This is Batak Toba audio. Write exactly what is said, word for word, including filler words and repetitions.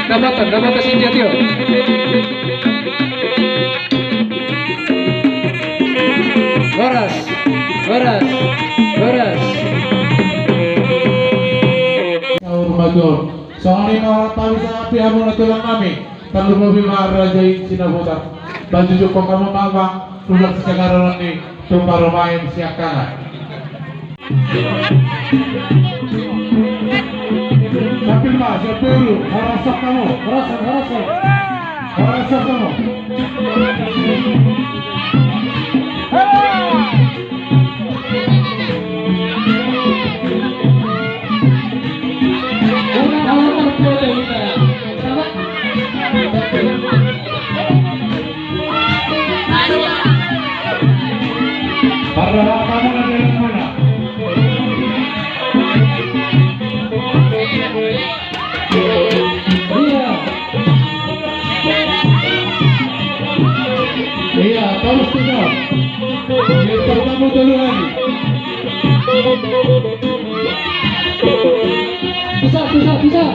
Dapatan, dapatan sinja, tio. Horas, horas, horas. Saur matua. Songon i ma hata bisa api hamu na tulang nami. Tarlumobi ma raja i Sinabutar. Baju jukong hamu ma, ma, tulang sisagaronon ni tu parumaen siangkangan. Sambil ma, siap dulu. Horas hamu, horas, horas. Horas hamu. Iya. Iya, torus tutu. Iya, pertama tolu hari. Bisa, bisa, bisa.